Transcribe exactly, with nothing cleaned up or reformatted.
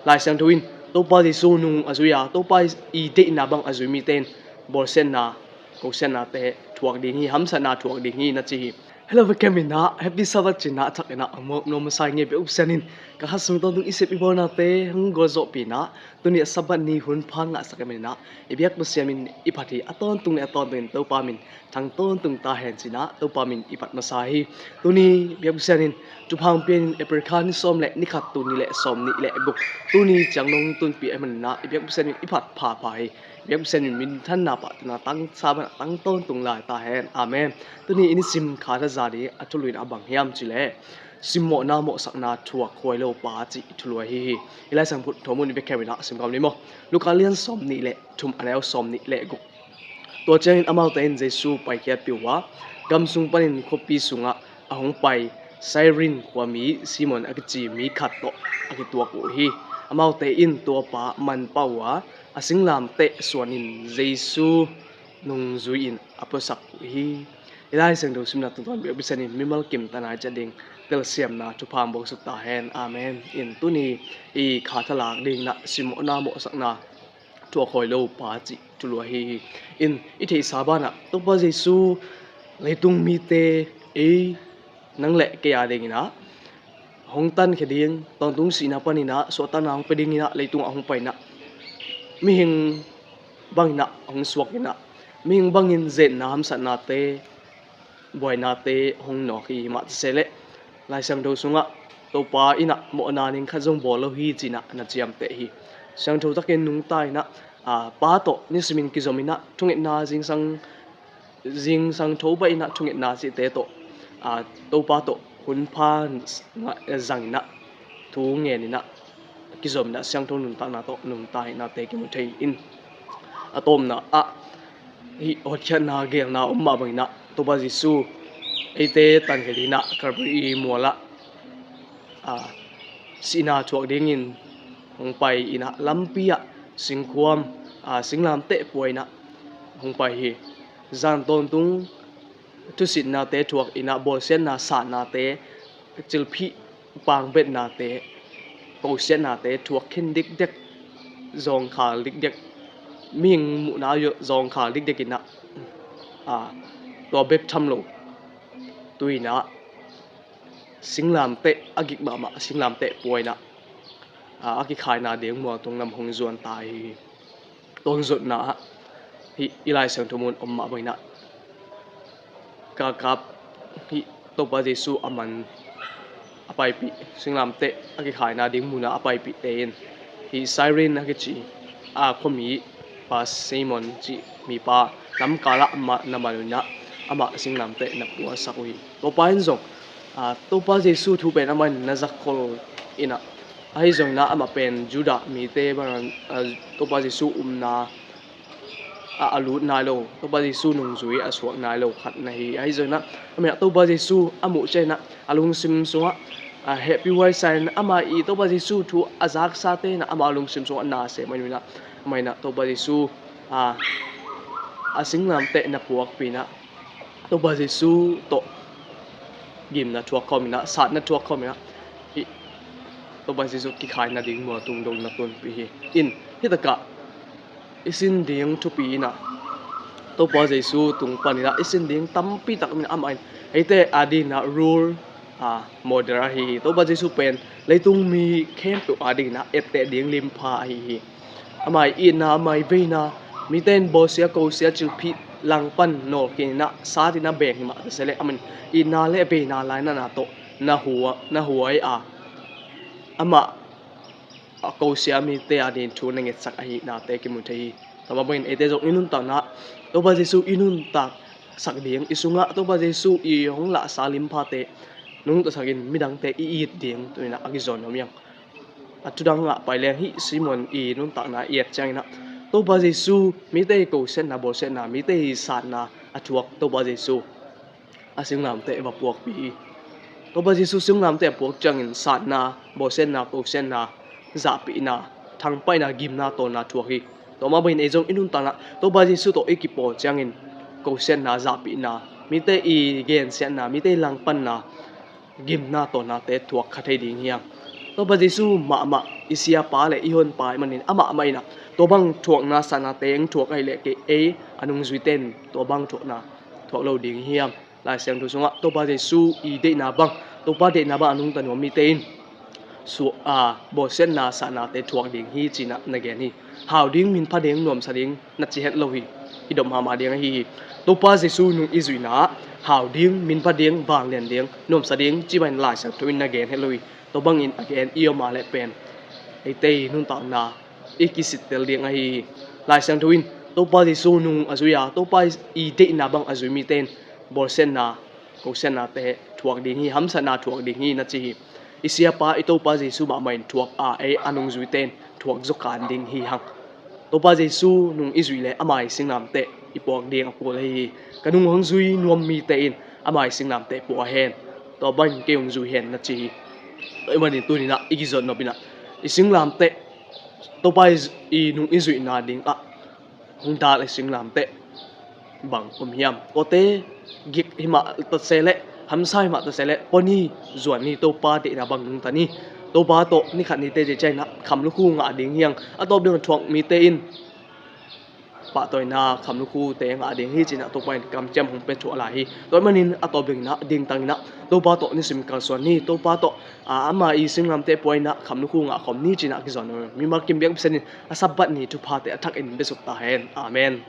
Lai Siangtho in Topa Jesu nung a zui a, Topa i deihna bang a zui mite in bawlsiatna, kosiatnate thuak ding hi, hamsatna thuak ding hi na ci hi. Hello, welcome in ah, Happy Sabbath ci-in ah a thak in ah a muak nuam masa ing e. Biakbuk Sian in ka khat sung tawntung i sep i bawlnate hong gualzawhpih in ah, tuni a Sabbath ni hun pha ngahsak ahih manin ah i biakbuk siam in i phat hi. A tawntung le a tawntung in Topa min thang tawntung ta hen ci-in ah Topa min i phat masa hi. Tuni biakbuk sian in thupha hong pia in April kha ni sawm le ni khat, tul nih le sawm nih le guk, tuni ciang dong tunpih ahih manin ah i biakbuk sian in i phat phapha hi. Biakbuk sian in minthanna, pahtawina tang, Sabbath tang tawntung lai ta hen. Amen. Tuni i nisim Kha Tha za ding a thulu in ah bang hiam cih leh, simmawhna mawhsakna thuak huai lo pa cih thulu ahi hi. I Lai Siangtho mun i bia khem in ah sim khawm ni maw. Luka lian sawm nih le thum, a neu sawm nih le guk. Tua ciangin amaute in Jesu paikhiatpih uh a, gam sung panin khuapi sungah a hong pai Sairin khuami Simon a kici mi khat tawh a kituak uh hi. Amaute in tua pa man pah uh a, a singlamteh suanin Jesu nungzui-in a puasak uh hi. I Lai Siangtho simna tungtawn biakbuk sian in mimal kim ta nai ciat ding telsiamna thupha hong buaksuk ta hen. Amen. In tuni i Kha Tha lak ding in ah simmawhna mawhsakna thuak huai lo pa cih thulu ahi hi. In i theihsa banah Topa Jesu leitung mite, ei, nang le kei a ding in ah hong tankhia ding, tawntung sihna panin ah suahtakna hong pia ding in ah leitungah hong pai in ah, mihing bang in ah hong suak in ah, mihing bangin zetna, hamsatnate, buainate hong nawk hi. Mah ta se leh Lai Siangtho sungah Topa in ah mawhna ning khat zong bawl lo hi ci-in ah na ciamteh hi. Siangtho takin nungta in ah, aa, Pa tawh nisimin kizom in ah, thungetna, zingsang, zingsang tho baih in ah thungetna cihte tawh, aa, Topa tawh hun pha zang in ah, thu ngen in ah, kizom in ah siangtho nuntakna tawh nungta hi nate kimu thei in, a tawpna ah hih hotkhiatna geelna om mah bang in ah Topa Jesu eite tankhia ding in ah Calvary mual ah, aa, sihna thuak dingin hong pai in ah, lampi ah singkhuam, aa, singlamteh pua in ah hong pai hi. Zan tawntung thusitnate thuak in ah, bawlsiatna, satnate, cilphih pangbetnate, kosiatnate thuak khin dikdek, zawngkhal dikdek, mihing muhna zawngkhal dikdek in ah, aa, tua bek tham lo, tu in ah singlamteh a gik mahmah, singlamteh pua in ah, aa, a kikhaina ding mualtung lam hong zuan ta hi. Tawnzawhna ah hih i Lai Siangtho mun om mah bang in ah, galkap hih Topa Jesu a man a paipih, singlamteh a kikhaina ding mun ah a paipihte in hih Sairin a kici a khuami pa Simon cih mipa lamkal ah amah na man uh in ah, amah singlamteh na puasak uh hi. Tua pa in zong, aa, Topa Jesu thu pen amah in na zak khol in ah, ahi zongin ah amah pen Judah mite bang, aa, Topa Jesu umna ah a lut nai lo, Topa Jesu nungzui a suak nai lo khat na hi. Ahi zongin ah amah in ah Topa Jesu a muh ciangin ah a lungsim sungah, aa, hehpihhuai sa in, amah in Topa Jesu thu a zaksate in ah amah a lungsim sungah na sem ahih manin ah, amah in ah Topa Jesu, aa, a singlamteh na puakpih in ah, Topa Jesu tawh gimna thuak khawm in ah, satna thuak khawm in ah, hih Topa Jesu kikhaina ding mualtung dong na tunpih hi. In hih takah i sin ding thupi in ah, Topa Jesu tung pan in ah i sin ding tampi tak om in ah, amah in eite a ding in ah role, aa, model ahi hi. Topa Jesu pen leitung mi khempeuh a ding in ah etteh ding limpha ahi hi. Amah i itna, amah i veina, mite in bawlsia, kosia, cilphih langpan nawlkhin in ah sat in ah beng hi mah ta se leh, amah in itna le veina lainatna tawh na hua, na huai a, amah a kosia mite a ding thu na ngetsak ahi nate kimu thei hi. Tua mah bangin eite zong i nuntakna ah Topa Jesu i nuntaksak ding, i sungah Topa Jesu i hong lahsa limphate nungtasak in midangte i it ding tu in ah a kizawn om hi hang. A thudang ah pai leng hih Simon i nuntakna i et ciangin ah, Topa Jesu mite i kosiatna, bawlsiatna, mite i satna a thuak Topa Jesu a singlamteh va puakpih hi. Topa Jesu singlamteh a puak ciangin satna, bawlsiatna, kosiatna, zahpihna, thangpaihna, gimna, tawnna thuak hi. Tua mah bangin ei zong i nuntakna ah Topa Jesu tawh i kipawl ciangin kosiatna, zahpihna, mite i gensiatna, mite i langpanna, gimna tawnnate thuak kha thei ding hi hang. Topa Jesu mahmah i siapa le i honpa ahih manin amah mah in ah tua bang thuakna sahnate hong thuak ahih leh kei, ei a nungzuite in tua bang thuakna thuak lo ding hi hiam? Lai Siangtho sungah Topa Jesu i deihna bang, Topa deihna bang a nungta nuam mite in su-, a, bawlsiatna sahnate thuak ding hi ci-in ah na gen hi. Hau ding, min pha ding, nuamsa ding na ci het lo hi. I dop mahmah ding ahi hi. Topa Jesu nung i zuihna ah hau ding, min pha ding, vanglian ding, nuamsa ding cih bangin Lai Siangtho in na gen het lo hi. Tua bangin a gen i om a leh pen eite i nuntakna i kisittel ding ahi hi. Lai Siangtho in Topa Jesu nung a zui a, Topa i deihna bang a zui mite in bawlsiatna, kosiatnate thuak ding hi, hamsatna thuak ding hi na ci hi. I siapa i Topa Jesu mahmah in thuak a, ei a nungzuite in thuak zaw kan ding hi hang. Topa Jesu nung i zuih leh ama i singlamteh i puak ding a kul ahi hi. Ka nung hong zui nuam mite in ama i singlamteh puak hen. Tua bangin kei hong zui hen na ci hi. Tua ahih manin tuni-in ah i kizawt nop in ah i singlamteh, Topa i, i nung i zuihna dingah hong dal i singlamteh bang om hiam? Kuate gik hi mah ta se leh, hamsa hi mah ta se leh, pua ni, zuan ni, Topa deihna bang nungta ni. Topa tawh ni khat ni teci ciangin ah kham lukhu ngah ding hi hang. A tawp ding a thuak mite in pahtawina, kham lukhute ngah ding hi ci-in ah Topa in kamciam hong pia thuah lai hi. Tua ahih manin a tawp dingin ah, dingtangin ah Topa tawh nisim kalsuan ni. Topa tawh, a, ama i singlamteh pua in ah kham lukhu ngah khawm ni ci-in ah kizawt nop. Mimal kim biak Pasian in a Sabbath ni thuphate a thakin biasuk ta hen. Amen.